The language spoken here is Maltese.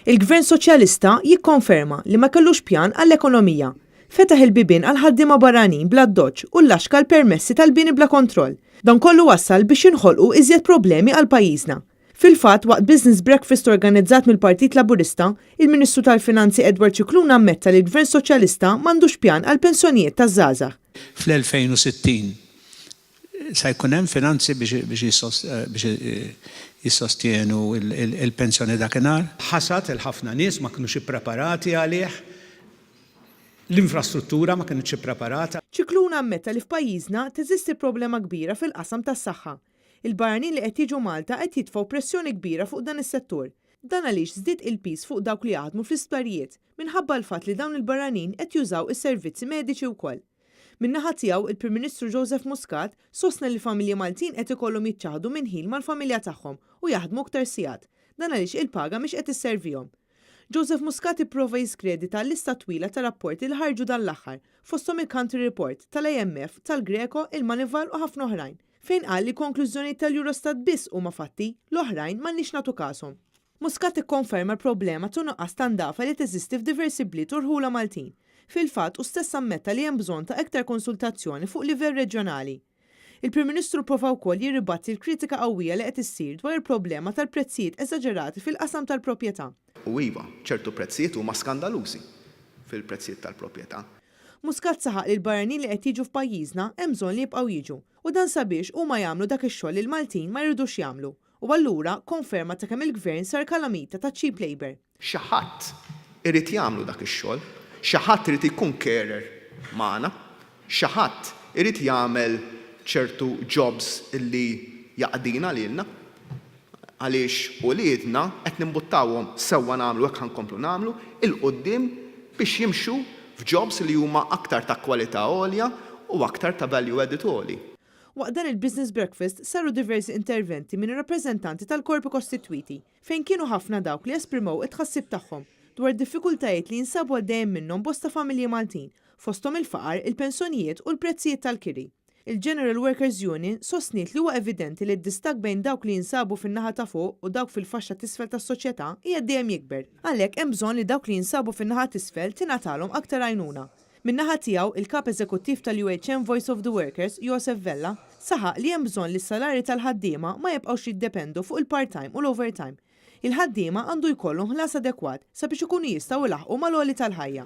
Il-Gvern Soċjalista jikkonferma li ma kellux pjan għall-ekonomija. Fetaħ il-bibien għal ħaddiema barranin bl-addoċċ u llaxka l-permessi tal-bini bla kontroll. Dan kollu wassal biex jinħolqu iżjed problemi għal pajjiżna. Fil-fatt, waqt business breakfast organizzat mill-Partit Laburista, il-Ministru tal-Finanzi Edward Scicluna ammetta li l-Gvern Soċjalista m'għandux pjan għall-pensjonijiet taż-żgħażagħ. Fl-2060 sa jkun hemm finanzi biex jissostjenu l-pensjoni dakinhar? Ħasad 'il ħafna nies ma kinux ippreparati għalih, l-infrastruttura ma kinitx ippreparata. Scicluna ammetta li f'pajjiżna teżisti problema kbira fil-qasam tas-saħħa. Il-barranin li qed jiġu Malta qed jitfgħu pressjoni kbira fuq dan is-settur. Dan għaliex żdied il-piż fuq dawk li jaħdmu fl-isptarijiet minħabba l-fatt li dawn il-barranin qed jużaw is-servizzi mediċi wkoll. Min-naħa tiegħu, il-Prim Ministru Joseph Muscat sostna li l-familji Maltin qed ikollhom jiċċaħħdu minn ħin mal-familja tagħhom u jaħdmu aktar sigħat. Dan għaliex il-paga mhix qed isservihom. Joseph Muscat ipprova jiskredita lista twila ta' rapporti li ħarġu dan l-aħħar, fosthom il-Country Report, tal-IMF, tal-Greco, il-Moneyval u ħafna oħrajn, fejn qal li konklużjonijiet tal-Eurostat biss huma fatti, l-oħrajn m'għandniex nagħtu kashom. Muscat ikkonferma l-problema ta' nuqqas ta' ndafa li teżisti f'diversi bliet u rħula Maltin. Fil-fatt, hu stess ammetta li hemm bżonn ta' iktar konsultazzjoni fuq livell reġjonali. Il-Prim Ministru pprova wkoll jirribatti l-kritika qawwija li qed issir dwar il-problema tal-prezzijiet eżaġerati fil-qasam tal-proprjetà. U iva, ċertu prezzijiet huma skandalużi fil-prezzijiet tal-proprjetà. Muscat saħaq li l-barranin li qed jiġu f'pajjiżna hemm bżonn li jibqgħu jiġu u dan sabiex huma jagħmlu dak ix-xogħol li l-Maltin ma jridux jagħmlu. U allura konferma ta' kemm il-Gvern sar kalamita ta' cheap labour. Xi ħadd irid jagħmlu dak ix-xogħol, xi ħadd irid ikun carer magħna, xi ħadd irid jagħmel ċertu jobs li jaqdina lilna, għaliex uliedna qed nimbuttawhom sewwa nagħmlu hekk ħa nkomplu nagħmlu 'il quddiem biex jimxu f'jobs li huma aktar ta' kwalità għolja u aktar ta' value added għoli. Waqt dan il-Business Breakfast saru diversi interventi minn rappreżentanti tal-korpi kostitwiti, fejn kienu ħafna dawk li esprimew it-tħassib tagħhom dwar id-diffikultajiet li jinsabu għaddejjin minnhom bosta familji Maltin, fosthom il-faqar, il-pensjonijiet u l-prezzijiet tal-kiri. Il-General Workers Union sostniet li huwa evidenti li d-distakk bejn dawk li jinsabu fin-naħa ta' fuq u dawk fil-faxxa t'isfel tas-soċjetà qiegħed dejjem jikber. Għalhekk hemm bżonn li dawk li jinsabu fin-naħa t'isfel tingħatalhom aktar għajnuna. Min-naħa tiegħu, il-Kap Eżekuttiv tal-UHM Voice of the Workers, Josef Vella, saħaq li hemm bżonn li s-salarji tal-ħaddiema ma jibqgħux jiddependu fuq il-part-time u l-overtime. Il-ħaddiema għandu jkollhom ħlas adekwat sabiex ikunu jistgħu jlaħħqu mal-għoli tal-ħajja.